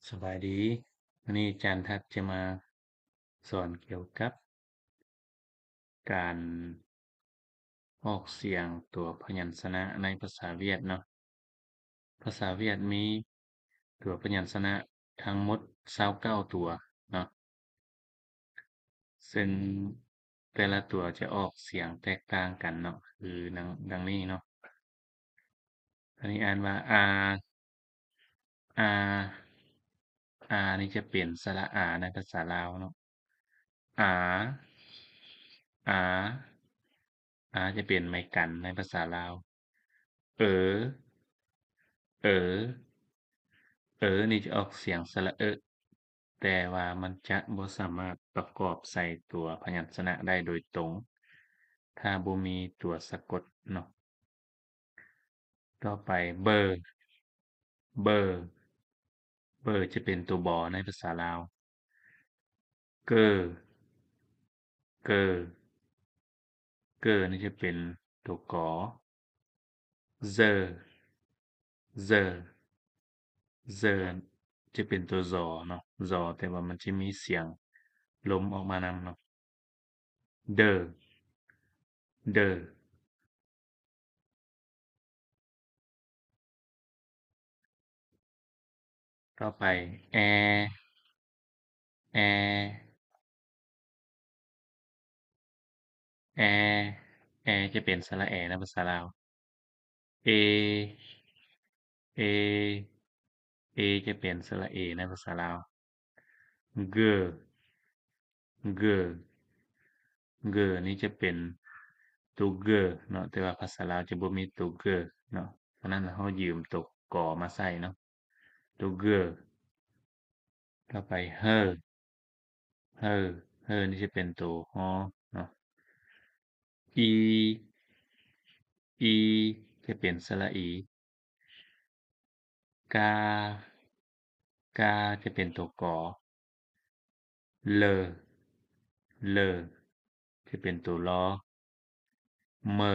ສະບາຍດີ. ມື້ນີ້ອາຈານທັດຈະມາສອນກ່ຽວກັບການອອກສຽງຕົວພະຍັນຊະນະໃນພາສາຫວຽດເນາະ. ພາສາຫວຽດມີຕົວພະຍັນຊະນະທັງໝົດຊາວເກົ້າຕົວເນາະ. ເຊິ່ງແຕ່ລະຕົວຈະອອກສຽງແຕກຕ່າງກັນເນາະ ຄືດັ່ງ ດັ່ງນີ້ເນາະ. ອັນນີ້ອ່ານວ່າ ອາ ອາ ອາ ນີ້ຈະເປັນສະຫຼະອາໃນພາສາລາວເນາະ. ອາ ອາ ອາ ຈະເປັນໄມ້ກັນໃນພາສາລາວ. ເອີ ເອີ ເອີ ນີ້ຈະອອກສຽງສະຫຼະເອະ ແຕ່ວ່າມັນຈະບໍ່ສາມາດປະກອບໃສ່ຕົວພະຍັນຊະນະໄດ້ໂດຍຕົງ ຖ້າບໍ່ມີຕົວສະກົດເນາະ. ຕໍ່ໄປ ເບີ ເບີ ເບີ ຈະເປັນຕົວ ບ ໃນພາສາລາວ. ເກີ ເກີ ເກີ ນີ້ຈະເປັນຕົວ ກ ເຊີ ເຊີ ເຊີ ຈະເປັນຕົວ ຊ ເນາະ ຊ ແຕ່ວ່າມັນຈະມີສຽງລົມອອກມານຳເນາະ. ເດີ ເດີ ຕໍ່ໄປ ແອ ແອ ແອ ແອ ຈະເປັນສະຫຼະແອໃນພາສາລາວ. ເອ ເອ ເອ ຈະເປັນສະຫຼະເອໃນພາສາລາວ. ເກີ ເກີ ເກີ ນີ້ຈະເປັນຕົວ ເກີ ເນາະ ແຕ່ວ່າພາສາລາວຈະບໍ່ມີຕົວ ເກີ ເນາະ ສະນັ້ນເຮົາຢືມຕົວ ກ ມາໃສ່ເນາະ ຕົວ ເກີ. ຕໍ່ໄປ ເຮີ ເຮີ ເຮີ ນີ້ຈະເປັນຕົວ ຮ ເນາະ. ອີ ອີ ຈະເປັນສະຫຼະອີ. ກາ ກາ ຈະເປັນຕົວ ກ. ເລີ ເລີ ຈະເປັນຕົວ ລ. ເມີ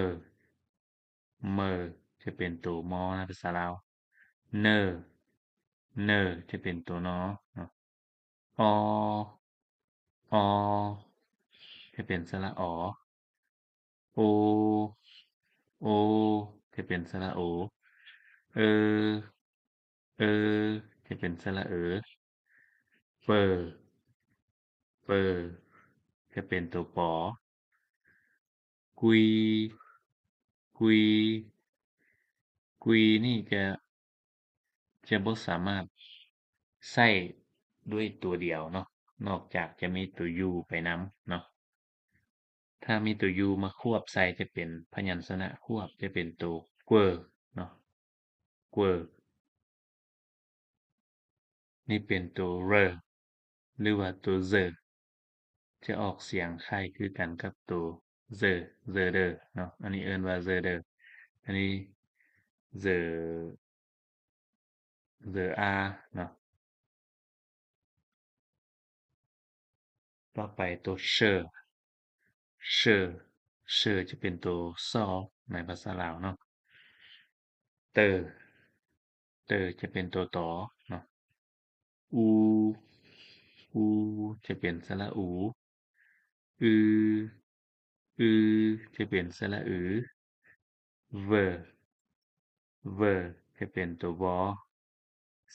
ເມີ ຈະເປັນຕົວ ມ ໃນພາສາລາວ. ເນີ ເນີ ຈະເປັນຕົວ ນ ເນາະ. ອໍ ອໍ ຈະເປັນສະຫຼະ ອໍ. ໂອ ໂອ ຈະເປັນສະຫຼະ ໂອ. ເອີ ເອີ ຈະເປັນສະຫຼະ ເອີ. ເປີ ເປີ ຈະເປັນຕົວ ປ. ກຸຍ ກຸຍ ກຸຍນີ້ຈະ ຈະບໍ່ສາມາດໃຊ້ດ້ວຍຕົວດຽວເນາະ ນອກຈາກຈະມີຕົວ ຢູ ໄປນຳເນາະ. ຖ້າມີຕົວ ຢູ ມາຄວບໃສ່ ຈະເປັນພະຍັນຊະນະຄວບ ຈະເປັນຕົວ ເກີ ເນາະ ເກີ. ນີ້ເປັນຕົວ ເຣີ ຫຼືວ່າຕົວ ເຊີ ຈະອອກສຽງຄ້າຍຄືກັນກັບຕົວ ເຊີ ເຊີເດີ ເນາະ ອັນນີ້ເອີ້ນວ່າ ເຊີເດີ ອັນນີ້ ເຊີ ເຊີອາ ເນາະ. ຕໍ່ໄປຕົວ ເຊີ ເຊີ ເຊີ ຈະເປັນຕົວ ຊ ໃນພາສາລາວເນາະ. ເຕີ ເຕີ ຈະເປັນຕົວ ຕ ເນາະ. ອູ ອູ ຈະເປັນສະຫຼະ ອູ. ອື ອື ຈະເປັນສະຫຼະ ອື. ເວີ ເວີ ຈະເປັນຕົວ ວ.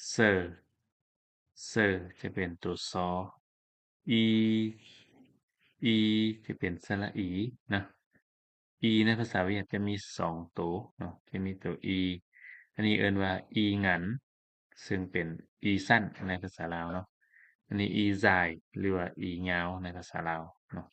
ເຊີ ເຊີ ຈະເປັນຕົວ ຊ. ອີ ອີ ຈະເປັນສະຫຼະ ອີ ນະ. ອີ ໃນພາສາຫວຽດຈະມີສອງໂຕເນາະ ຈະມີໂຕ ອີ ອັນນີ້ເອີ້ນວ່າ ອີງັນ ເຊິ່ງເປັນ ອີສັ້ນ ໃນພາສາລາວເນາະ. ອັນນີ້ ອີຢາຍ ຫຼືວ່າ ອີຍາວ ໃນພາສາລາວເນາະ.